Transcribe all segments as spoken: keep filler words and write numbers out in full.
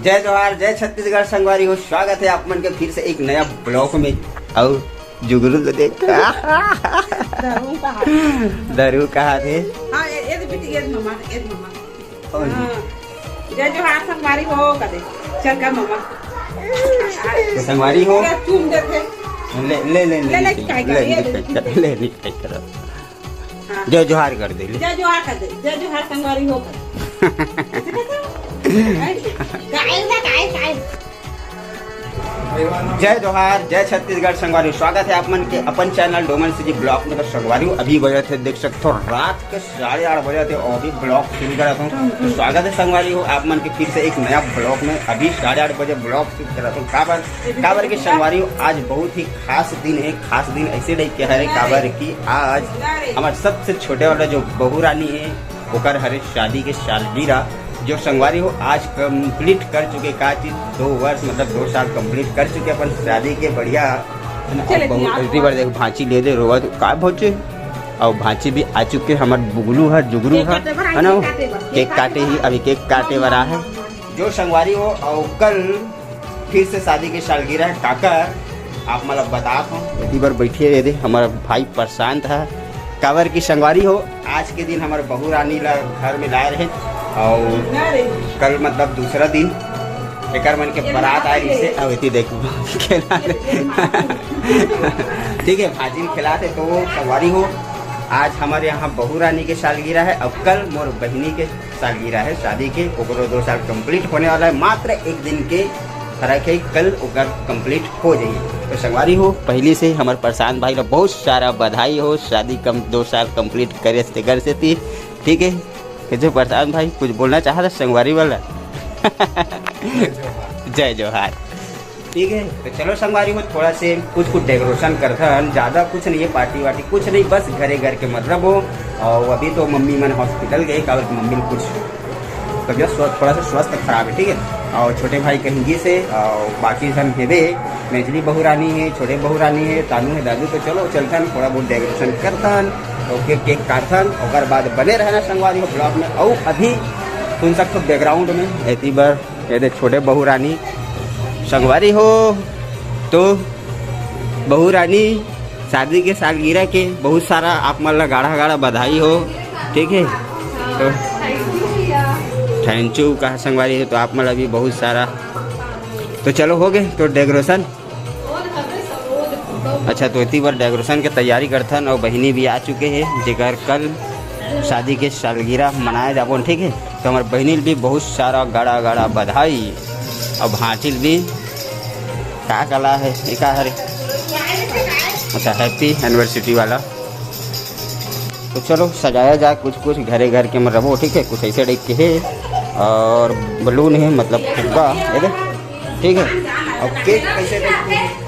जय जोहार, जय छत्तीसगढ़ संगवारी हो, स्वागत है आप मन के फिर से एक नया ब्लॉग में। और जुगनू तो देख। धरू कहा। धरू कहा थे। हाँ, ये, ये तो बेटी, ये मम्मा, ये मम्मा। कौन? हाँ। जय जोहार संगवारी हो, कदे। चल का मम्मा। तो संगवारी हो। पूरा चूम देते। ले, ले, ले, ले, ले, ले, क्या ले, कर, ले, ये ले, ले, क्या कर, ले, ले, क्या कर। हाँ। जय जोहार कर दे, ले। जय जोहार कर दे, जय जोहार संगवारी हो कर। गाय ना, गाय, गाय। जय जोहार, जय छत्तीसगढ़ संगवारी, स्वागत है आप मन के अपन चैनल डोमन सीजी ब्लॉग में। तो संगवारी, अभी बजे थे, देख सकते हो, रात के साढ़े आठ बजे थे और अभी ब्लॉग शुरू करा था। तो स्वागत है संगवारी हो आप मन के फिर से एक नया ब्लॉग में। अभी साढ़े आठ बजे ब्लॉग शुरू करा था। काबर, काबर के संगवारी हो, आज बहुत ही खास दिन है। खास दिन ऐसे टाइप के हरे, काबर कि आज हमारे सबसे छोटे वाला जो बहू रानी है, ओकर हरे शादी के सालगिरह, जो संगवारी हो आज कंप्लीट कर चुके। का चीज, दो वर्ष, मतलब दो साल कंप्लीट कर चुके अपन शादी के। बढ़िया है ना? चले, अब बहुत आप इतनी बार देख, भांची ले दे रोवत का भौजी। और भांची भी आ चुके, हमार बुगलू है, जुगरू केक है, काटे बर है ना? आई, केक काटे बर, केक केक काटे काटे ही, अभी केक काटे बर आ है। जो संगवारी हो, और कल फिर से शादी के सालगिरह है, काकर आप मतलब बता दो। इतनी बार बैठिए, ये दे हमारा भाई प्रशांत है। काबर की संगवारी हो, आज के दिन हमारे बहू रानी ला घर में लाए रहे और कल मतलब दूसरा दिन एकर मन के बारात आए रही से। अब इतनी देख खेला ले। ठीक है, भाजिन खिलाते। तो संगवारी हो, आज हमारे यहाँ बहू रानी के सालगिरह है और कल मोर बहिनी के सालगिरह है शादी के, ओकरो दो साल कंप्लीट होने वाला है। मात्र एक दिन के फर्क है, कल ओकर कंप्लीट हो जाइए। तो संगवारी हो, पहली से हमारे प्रशांत भाई ला बहुत सारा बधाई हो, शादी कम दो साल कंप्लीट करे से कर से थी। ठीक है, कैसे प्रशांत भाई कुछ बोलना चाहता संगवारी वाला? जय जोहार। ठीक है, तो चलो संगवारी हो, थोड़ा से कुछ कुछ डेकोरेशन करथन, ज्यादा कुछ नहीं है, पार्टी वार्टी कुछ नहीं, बस घरे घर के मतलब हो। और अभी तो मम्मी मन हॉस्पिटल गए, काबर कि मम्मी कुछ तबियत स्व-, थोड़ा सा स्वस्थ खराब है, ठीक है। और छोटे भाई कहीं गी से, और बाकी हम हेबे, मेजली बहू रानी है, छोटे बहू रानी है, तानू है, दादू। तो चलो चलथन, थोड़ा बहुत डेकोरेशन करथन, ओके, केक काटथन, ओकर बाद बने रहना संगवारी हो ब्लॉग में। और अभी सुन सकते हो बैकग्राउंड में एती बर ये दे छोटे बहू रानी संगवारी हो। तो बहू रानी शादी के सालगिरह के बहुत सारा आप मन ला गाढ़ा गाढ़ा बधाई हो, ठीक है। तो थैंक यू कहा संगवारी हो, तो आप मन ला भी बहुत सारा। तो चलो हो गए तो डेकोरेशन। अच्छा, तो इतनी बार डेकोरेशन के तैयारी करथन और बहिनी भी आ चुके हैं, जेकर कल शादी के सालगिरह मनाए जाबो, ठीक है। तो हमारे बहिनी भी बहुत सारा गाड़ा गाड़ा बधाई। और भांचिल भी का कला है, ये का हरे? अच्छा, हैप्पी एनिवर्सरी वाला। तो चलो सजाया जाए कुछ कुछ घरे घर के में रहो, ठीक है। कुछ ऐसे टाइप के है और बलून है, मतलब फुग्गा, ये दे, ठीक है। और केक कैसे टाइप के है?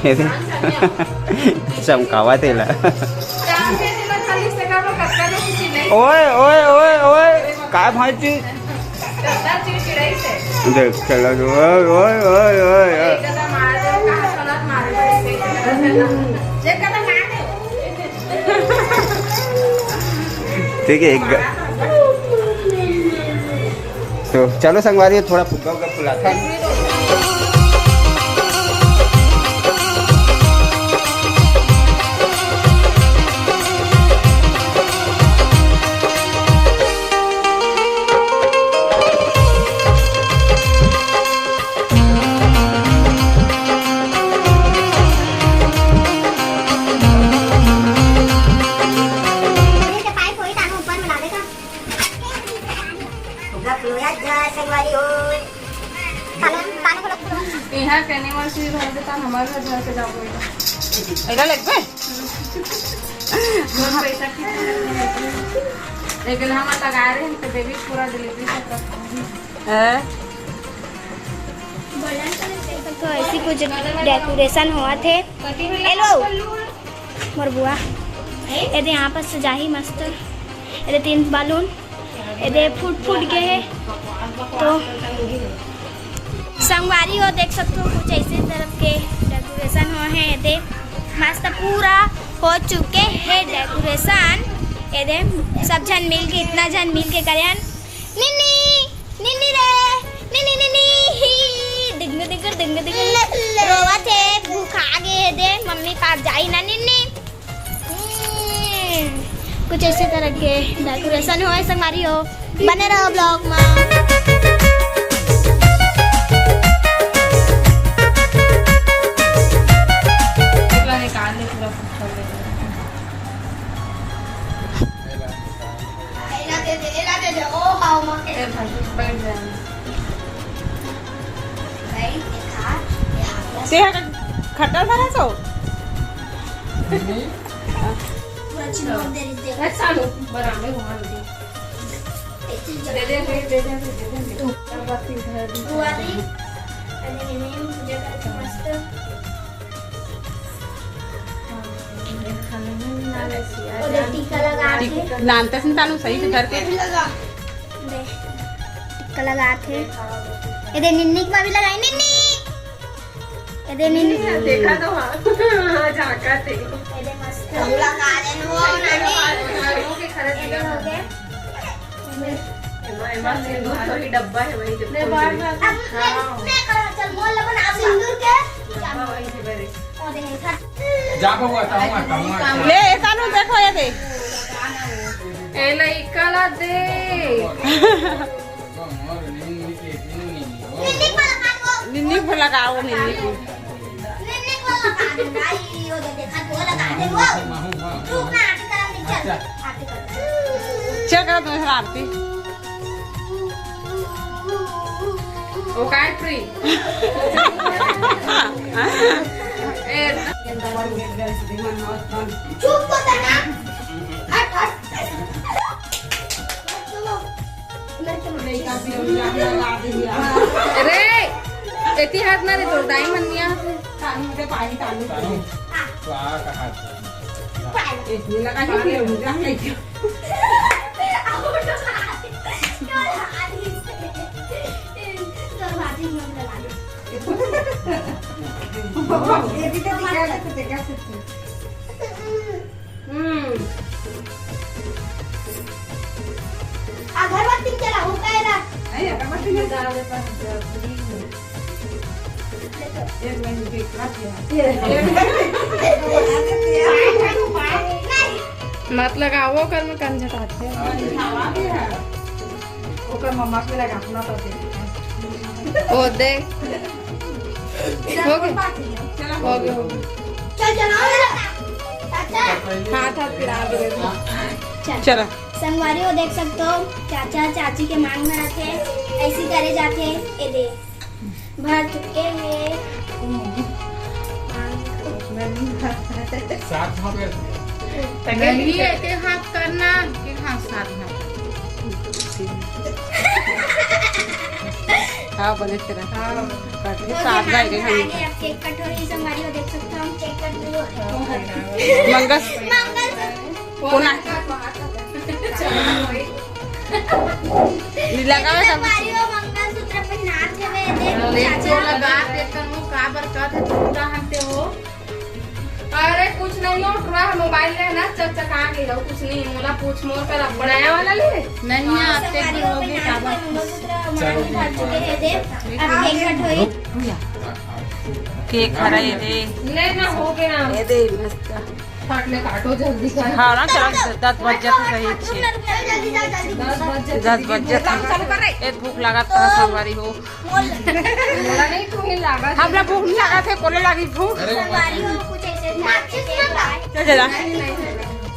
ये दे। चमकावा तेला। ओए ओए ओए ओए, का भाई जी? देख चलो, ओए ओए ओए ओए। ठीक है, एक ग-, तो चलो संगवारी, थोड़ा फुग्गा उग्गा फुलाता है। यहाँ कहने वाली चीज भर देता, हमारे घर भर के जाओ बेटा। ऐसा लगबे? बहुत पैसा खींच लेकिन हम लगा रहे हैं तो बेबी पूरा डिलीवरी सब करते हैं। हैं? तो ऐसी कुछ डेकोरेशन हुआ थे। हेलो मोर बुआ, ये दे यहाँ पर सजाही मस्त, ये दे तीन बैलून, ये दे फूट फूट गए है। तो संगवारी हो देख सकते हो कुछ ऐसे तरफ के डेकोरेशन हुआ है। ये दे मस्त पूरा हो चुके है डेकोरेशन। ये दे सब झन मिल के, इतना झन मिल के करे हन। निन्नी, निन्नी रे, निन्नी, निन्नी। दिंग दिंग रोवत हे, भूखा गे हे दे, मम्मी पास जाई ना निन्नी। हम्म, कुछ ऐसे तरह के डेकोरेशन होय संगवारी हो, बने रहो ब्लॉग में। तेहा का खट्टा धरा सो? पूरा चिन्ह दे रही थी। अच्छा लो, बराबर वहाँ दे। दे दे, दे दे, दे दे। तू। अब बाकी घर भी। बुआ दी। अरे नहीं, पूजा करके मस्त। उधर टीका लगा के। नानते से तानू सही से धर के। दे। टीका लगा के। ये दे निन्नी के भाभी लगाई, निन्नी। ये दे निन्नी। देखा तो हाँ। झांका थे। ये दे मस्त। लगा दे वो नानी। झाड़ू के खरच ये दे हो गया। एमा, एमा सिंदूर तो ही डब्बा है, वही जब ले खोल बार दे। बार। अब मैं, हाँ। मैं करो, चल, मोल ला बना, अब सिंदूर के। डब्बा वही से भरे। और देखा। जा बउआ, कहूँ, कहूँ, कहूँ। ले, एकानु देखो, ये दे। ए लइका ला दे। निन्नी को लगाओ, निन्नी को। चल करो तुम्हें आरती। ओ काय फ्री। ए, चुप तो करना। हट, हट। अरे, एती हाथ ना रे, तोर दाई मन निया। तानू दे पानी, तानू। तानू, तो आ का हाथ। एक मिनट का ही फिर मुझे हम नहीं क्यों। ये भी तो दिखा रहे थे, देखा सकते। हम्म। अगरबत्ती चला हो कायला। नहीं, अगरबत्ती नहीं। एक महीने के बाद ये। मत लगाओ, ओकर में कंजट आथे। ओकर मम्मा के लगा अपना तो दे। ओ दे। हो गए? हो गए, हो गए। चल, चल, आओ ना। चाचा। हाथ, हाथ पिरा दे। चल। चलो। संगवारी हो देख सकते हो, चाचा चाची के मांग में रखे, ऐसी करे जाते, ये दे। भर चुके हैं। साथ में नहीं, एक हाथ करना, एक हाथ साथ में। हाँ, बने तेरा। हाँ। काट के तो साथ यहाँ में आगे हम। अब केक कट हो रही है, संगवारी हो देख सकते हो, हम केक कट रही हो। मंगल। मंगल। कोना? लगा है सब। संगवारी हो मंगलसूत्र पहनात हवे, देख, चाचा। लगा के तनु का बरकत है, तू पूरा हंसते हो। अरे कुछ नहीं हो, टुरा मोबाइल ले ना, चकचका के हो, कुछ नहीं, मोला पूछ मोर कर अब नया वाला ले। नहीं, हाँ, आते संगवारी हो हो गए, पहनात हवे मंगलसूत्र, हमारे भर चुके हैं, देख, अब केक कट होई। केक हरा ये दे। नहीं ना, हो गया। ये दे, मस्त। फट ले काटो जल्दी कर। हाँ ना, चला, दस बज जाते सही छे। जल्दी, जल्दी, जल्दी। दस बज जाते। दस बज जाते। काम चालू कर रे। ए, भूख लागत है, संगवारी हो। बोला नहीं, तू ही लागत। हमरा भूख नहीं लागत है, कोले लागी भूख। अरे, संगवारी हो, कुछ ऐसे माचिस मत ला। चल जला।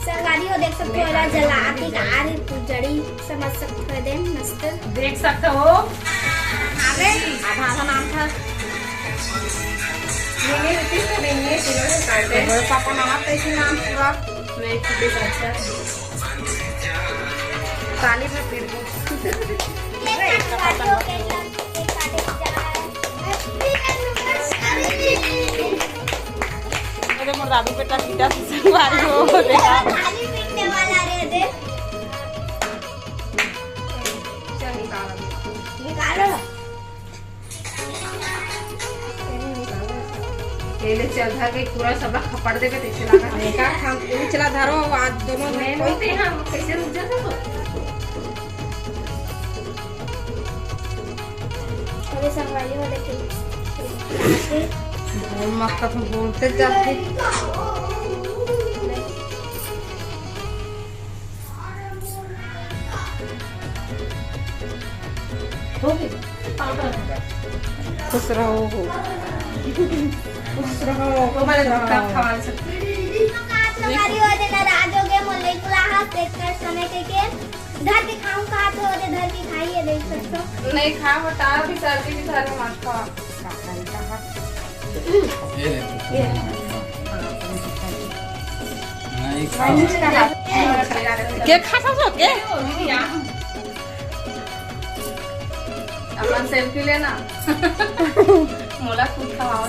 संगवारी हो, देख सकते हो, एला जला के कार जड़ी समझ सकते हो, दे मस्त। देख सकते हो। अरे, आधा आधा नाम था। नहीं, नहीं, रुपीस तो देंगे, तीनों को काट दे। बड़े पापा नाम कैसे नाम पूरा? मैं एक रुपीस अच्छा। ताली में फिर भी। अरे मोर राबी बेटा पीटा से संगवारी हो, देखा। थाली पीटने वाला रे दे। चल निकालो। निकालो। ये ले चल धर के पूरा सब खपड़ देबे तैसे लगा। एक आध हम उचला धरो, आज दोनों में मैं कोई बोलते हैं, हम कैसे रुक जाता तो? अरे संगवारी हो देखे। बोल मत, कथम बोलते जाके। हो गई। खुश रहो हो। खुश रहो, तुम्हारे धक्का खवा सकते। करी हो दे, नाराज हो गए, मोर लइका ला हाथ देख कर समय के, के धर के खाऊं कहा तो दे, धर के खाइए, देख सकते हो। नहीं खा, वो तार भी सर्दी भी धर के मत खा। ये ले। नहीं खा। के खा सकते हो के? अपन सेल्फी लेना। मोला खुद खवाओ।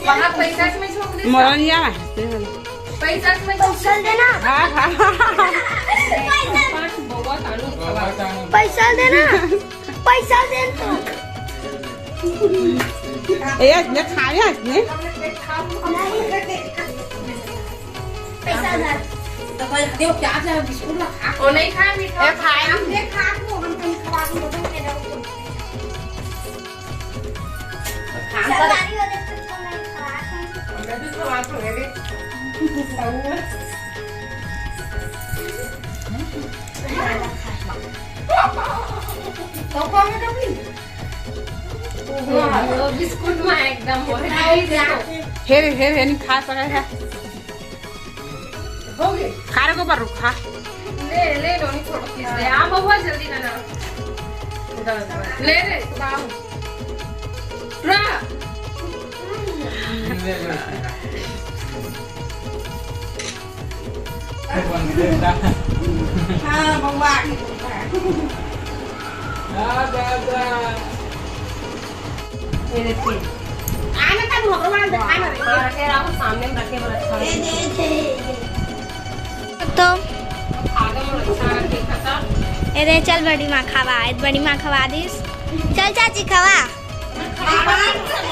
वहाँ पैसा में झोंक दे। मोरनिया। पैसा में झोंक दे। चल देना। हाँ, हाँ। पैसा। बउआ तानू खवा। पैसा देना। पैसा दे तो। ए, आज ने खाए, आज ने। पैसा दे। तो भाई, देव, क्या जा, बिस्कुट ला खा। वो नहीं खाए, मीठा। ए, खाए। हम देख, खा, को हम कहीं खवा, हम लोगों के लोग। खान पर सरकारी वाले तो नहीं खवा। मैं भी खवा तो है रे। तो कौन है डबली? वो बिस्कुट में एकदम वो है। हेरे, हेरे, नहीं खा सके है। हो गए। खा रे, गोबर रुखा। ले, ले लो, नहीं थोड़ा पीस ले। आ, बउआ, जल्दी ना, ना। ले रे, बाबू। पूरा। हाँ, बउआ, आगे बउआ। ये देखिए। आने तक भगवान दिखा ना रहे। हाँ, रखे रहो, सामने में रखे, बड़ा अच्छा ये लगता है। दे, दे, दे। तो आगे में अच्छा रखे, खत्म। ए दे, चल बड़ी माँ खवा, ए बड़ी माँ खवा दिस। चल चाची खवा।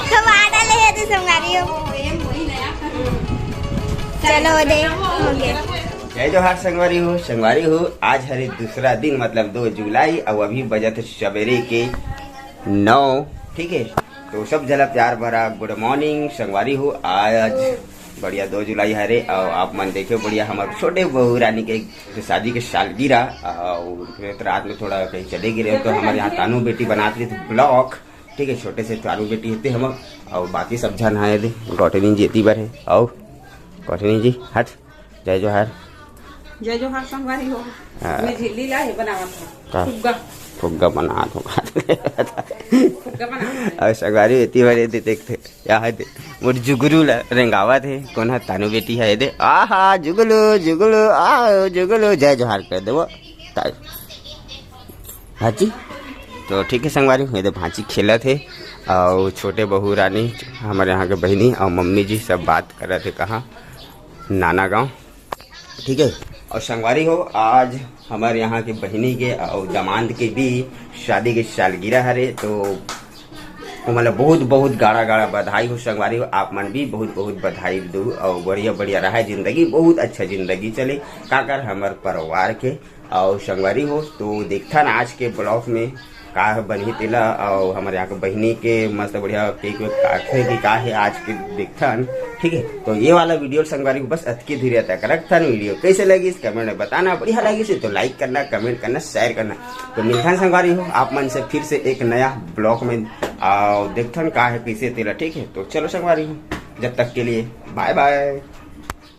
खवा डाले है तो संगारी हो। चलो दे, हो गया। जय जोहार संगवारी हो, संगवारी हो। आज हरे दूसरा दिन, मतलब दो जुलाई, अउ अभी बजत सवेरे के नौ। ठीक है, तो सब झला प्यार भरा गुड मॉर्निंग संगवारी हो। आज बढ़िया दो जुलाई हरे, अउ आप मन देखे बढ़िया हमर छोटे बहू रानी के शादी के सालगिरह, अउ फिर रात में थोड़ा कहीं चले गए रहे, तो हमर यहाँ तानू बेटी बनात रही ब्लॉग। ठीक है, छोटे से तानू बेटी हेते हम, अउ बाकी सब झन है दे, गौठनी जी एती बर है, अउ गौठनी जी हट। जय जोहार। जय जोहार संगवारी हो। हाँ। मैं झिल्ली ला हे बनावत हूँ। का? फुग्गा। फुग्गा बनात हूँ। फुग्गा बनावत हूँ। अउ संगवारी एती बर ये दे देखते, या है दे, मोर जुगरू ला रेंगावत हे, कोन ह तानू बेटी है दे, आहा, जुगलू, जुगलू, आओ, जुगलू, जय जोहार कर दे वो। ताई। भांची। तो ठीक है संगवारी, ये दे भांची खेलत हे, अउ छोटे बहू रानी, हमर यहाँ के बहिनी अउ मम्मी जी सब बात करत हे कहाँ, नाना गाँव। ठीक है, अउ संगवारी हो, आज हमर यहाँ के बहिनी के अउ दामाद के भी शादी के सालगिरह हरे, तो ओमन ला बहुत बहुत गाड़ा गाड़ा बधाई हो संगवारी हो, आप मन भी बहुत बहुत बधाई दू, अउ बढ़िया बढ़िया रहे जिंदगी, बहुत अच्छा जिंदगी चले, काकर हमर परिवार के। अउ संगवारी हो, तो देखथन आज के ब्लॉग में का बनही तेला, अउ हमर यहाँ के बहिनी के मस्त बढ़िया केक वेक काटथे कि का हे आज के देखथन। ठीक है, तो ये वाला वीडियो संगवारी हो बस अतके धीरे तक रखथन। वीडियो कैसे लगिस कमेंट में बताना, बढ़िया लगिस तो लाइक करना, कमेंट करना, शेयर करना। तो मिलथन संगवारी हो आप मन से फिर से एक नया ब्लॉग में, अउ देखथन का हे कैसे तेला। ठीक है, तो चलो संगवारी हो, जब तक के लिए बाय बाय।